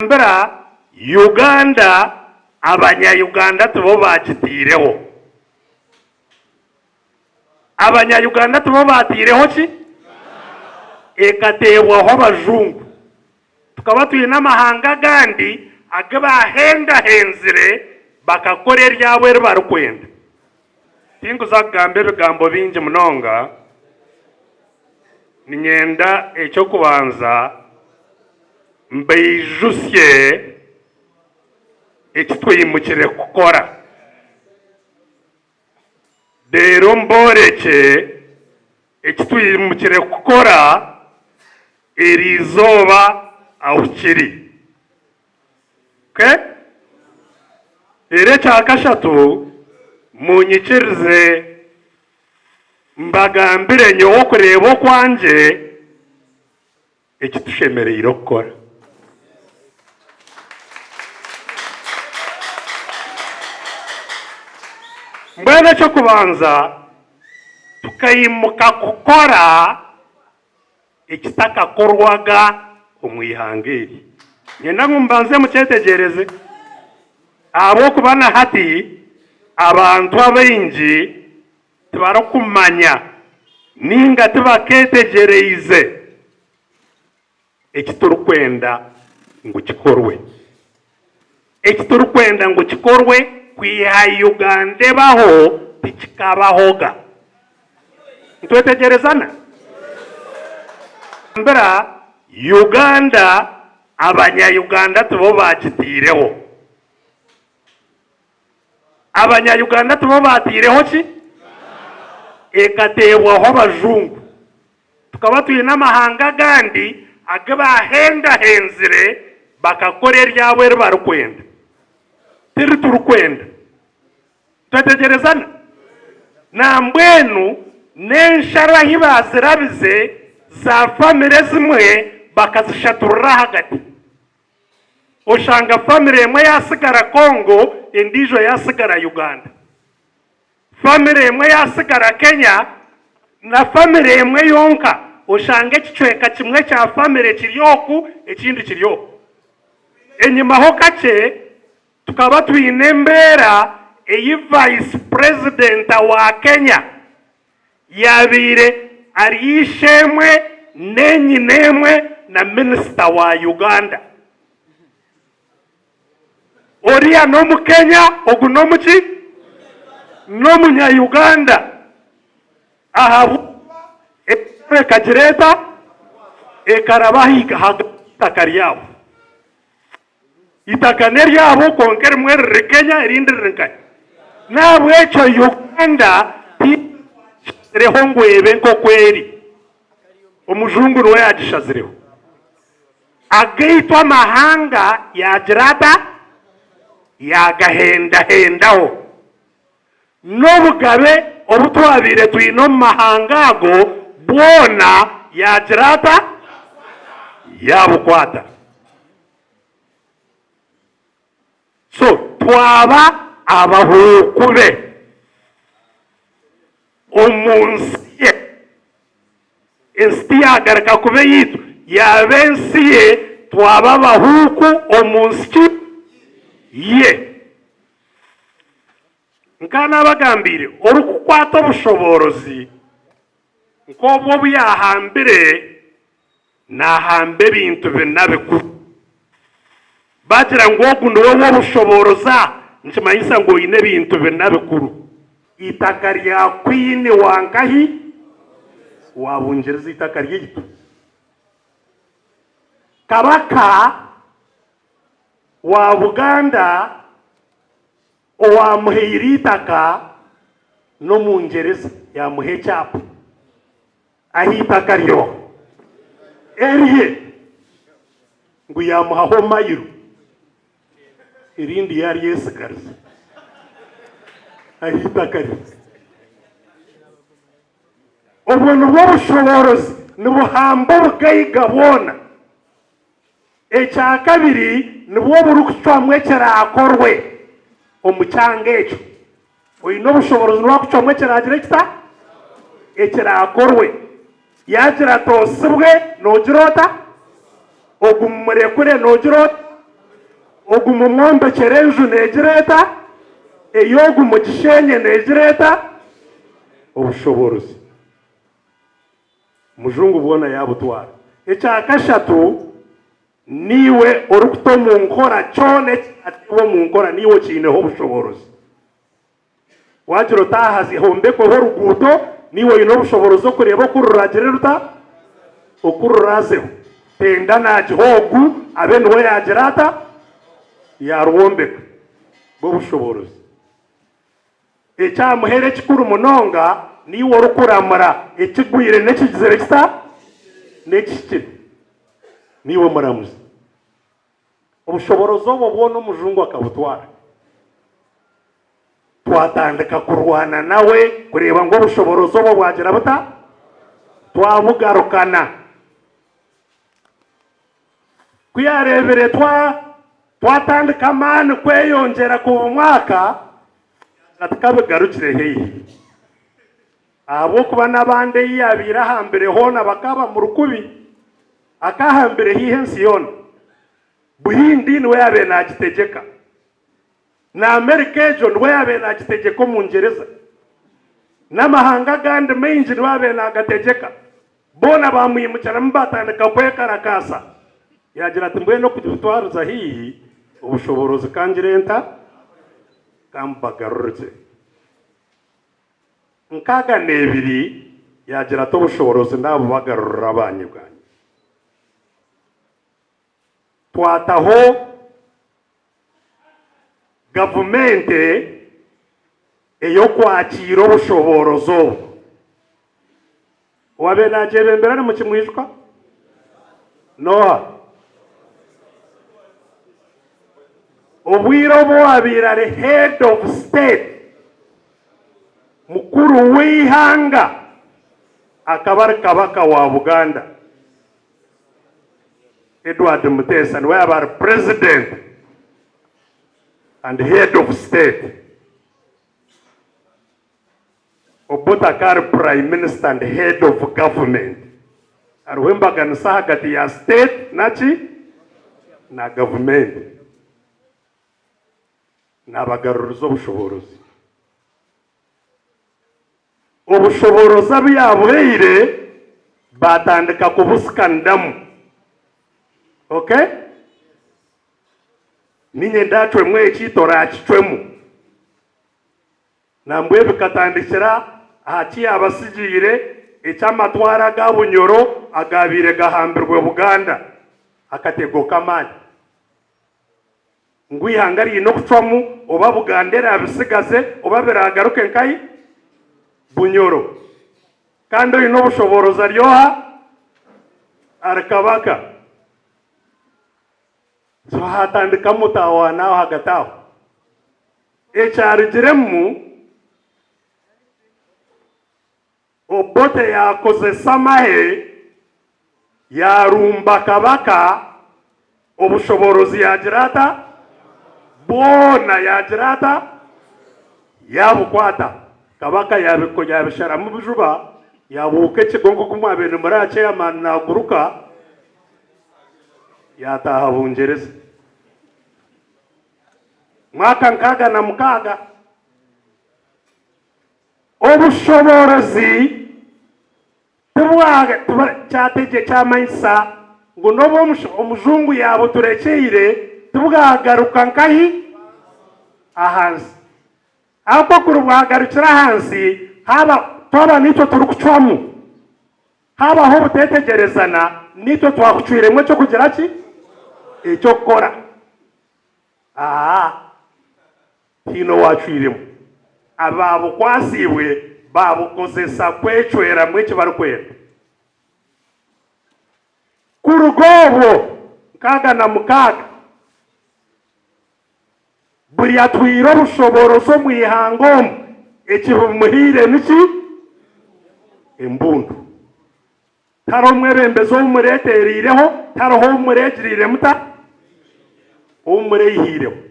Mbira Uganda abanya Uganda tibo bagiteireho. Abanya Uganda tibo bateireho ki? Ekateebwaho abajungu. Tukaba twine amahanga agandi agu bahendahenzire bakakora eryabo eri barikwenda. Tinkuza kugamba ebigambo bingi munonga, niinyenda eky'okubanza Mbaijutsye eki twimukire kukora, reero mboorekye eki twimukire kukora eri izooba ahu kiri. Okay? Reero ekya kashatu, muunyikirize mbagambire nyowe okureeba okwangye. Eki tushemereire kukora. Mbwenu eky'okubanza tukaimuka kukora ekitakakorwaga omu ihanga eri. Niinyenda ngu mubanze mukyetegyereze ahabw'okuba na hati abantu abaingi Tibarikumanya nainga tibakeetegyereize eki turikwenda ngu kikorwe. Eki turikwenda ngu kikorwe kwiha Uganda ebaho tikikabahoga. Nitwetegyerezana? Mbira Uganda abanya-Uganda tibo baagitaireho. Abanya Uganda tibo baateireho ki? Ekateebwaho abajungu. Tukaba twine amahanga agandi agu baahendahenzire bakakora eryabo eri barikwenda. Tiri turikwenda. Twetegyerezana? Nambwenu n'ensharo ahi baazirabize za famire ezimwe bakazishaturira ahagati. Oshanga famire emwe yasigara Congo endiijo yasigara Uganda. Famire emwe yasigara Kenya na famire emwe yonka oshanga ekicweka kimwe kya famire kiri oku ekindi kiri oku. Enyimaho kakye tukaba twine embeera ei Vice President wa Kenya Yaabaire ari eishe-emwe n'enyina-emwe na minisita wa Uganda. Oriya n'Omukenya, ogu n'omuki? N'omunya-Uganda. Ahabw'okuba ensharo ekagira eta? Ekaraba ahagati y'eitaka ryabo. Eitaka n'eryabo kwonka erimwe riri Kenya erindi riri nkahi? N'ahabw'ekyo Uganda tihaine ngu ebe nk'oku eri. Omujungu niwe yaagishazireho. Agaitu amahanga yaagira ata? Yaagahendahendaho. N'obugabe obu twabaire twine omu mahanga ago bwona yaagira ata? Yaabukwata. So twaba abahuuku be omu nsi ye. Ensi tiyaagaruka kuba eyaitu, yaaba ensi ye, twaba abahuuku omu nsi ki? Ye. Nka naabagambiire, orikukwata obushoboorozi nk'obwo obu yaahambire, naahamba ebintu bina bikuru. Baagira ngu ogu niwe w'obushoboorozi aha, nikimanyisa ngu oine ebintu bina bikuru. Eitaka rya Kwiini wa nkahi? Wa Bungyereza eitaka ryaitu. Kabaka wa Buganda Owaamuhaire eitaka n'Omungyereza yaamuha ekyapa ahu eitaka ryo erye ngu yaamuhaho mayiro erindi yaaryetsigariza ahu eitaka riri. Obwo nibwo bushoboorozi nibuhamba obugaiga bwona. Ekyakabiri nibwo burikucwamu ekiraakorwe omu kyanga ekyo. Oine obushoboorozi niwe arikucwamu ekiraagire kita? Ekiraakorwe. Yaagira ati osibwe, noogira ota? Ogu mumurekure, noogira ota? Ogu mumwombekyere enju neegira eta? Ey'ogu mugisheenye neegira eta? Obushoboorozi. Omujungu bwona yaabutwara. Ekya kashatu, niiwe orikuta omu nkora kyona ekyateebwa omu nkora niiwe okiineho obushoboorozi. Waagira oti aha hombekweho oruguuto, niiwe oine obushoboorozi okureeba oku ruragire ruta, oku ruraazeho. Tenda naagiha ogu abe niwe yaagira ata, yaarwombeka. Bw'obushoboorozi. Eky'aha muheru ekikuru munonga, niiwe orikuramura ekigwire n'ekigizire kita, n'ekihikire. Niiwe muramuzi. Obushoboorozi obwo bwona omujungu akabutwara. Twatandika kurwana nawe kureeba ngu obushoboorozi obwo bwagira buta? Twabugarukana. Ku yaareebire twatandika amaani kweyongyera kubumwaka, yaagira ati, Ka bigarukire haihi. Ahabw'okuba n'abandi ei yaabaire ahambire hoona bakaba bamuri kubi. Akahambire haihi ensi yoona. Buhindi niwe yaabaire naagitegyeka. Na Amerika egyo niwe yaabaire naagitegyeka Omungyereza. N'amahanga agandi maingi niwe yaabaire naagategyeka. Boona baamwimukiramu baatandika kwekarakaasa. Yaagira ati, Mbwenu okubitwariza haihi, obushoboorozi ka ngire nta? Ka mbubagarurire. 62 yaagira ati, Obushoboorozi naabubagarurira abaanyu bwanyu. Twataho gavumenti ey'okwakiira obushoboorozi obwo. Owaabaire naagyebembera nimukimwijuka? N'oha? Obwire obu owaabaire ari head of state, mukuru w'eihanga, akaba ari Kabaka wa Buganda, Edward Muteesa niwe yaaba ari president and head of state. Obote akaba ari Prime Minister and Head of Government. Hariho embaganisa ahagati ya state naki? Na gavumenti. Nabagaruriza obushoboorozi. Obushoboorozi abu yabuhaire batandika kubusikanidamu. Okay? Ninye ndacwemu eki, torakicwemu. Nambwenu bikatandikira aha ki yaabatsigiire eky'amatware aga Bunyoro agaabaire gahambirwe Buganda, akatego k'amaani ngu eihanga riine okucwamu oba Buganda eraabitsigaze oba biraagaruke nkahi? Bunyoro. Kandi oine obushoboorozi ari oha? Ari Kabaka. So haatandika mutawaana aho ahagati aho. Ekyarugiremu, Obote yaakozesa amahe yaarumba Kabaka, obushoboorozi yaagira ata? Bwona yaagira ata? Yaabukwata. Kabaka yaabisharamu bujuba, yaabuuka ekigo nk'oku mwabaire nimureba chairman naaguruka, yaataaha Bungyereza. Mwaka 66. Obushoboorozi tibwa kyamanyisa ngu n'obu omujungu yaabuturekyeire tibwagaruka nkahi? Ahansi. Ahabw'okuba kuri bwagarukire ahansi haaba twaba naitwe turikucwamu. Haabaho obuteetegyerezana naitwe twakucwiremu eky'okugira ki? Eky'okukora. Aa, haine owaacwiremu. Abaabukwatsiibwe baabukozesa kwecweramu eki barikwenda. Kuruga obwo 66, buri atwire obushoboorozi omu ihanga omu, ekibumuhaire niki? Embundu. Tihariho omwebembezi ou mureetereireho, tihariho ou mureegiriire muta? Ou mureihiireho.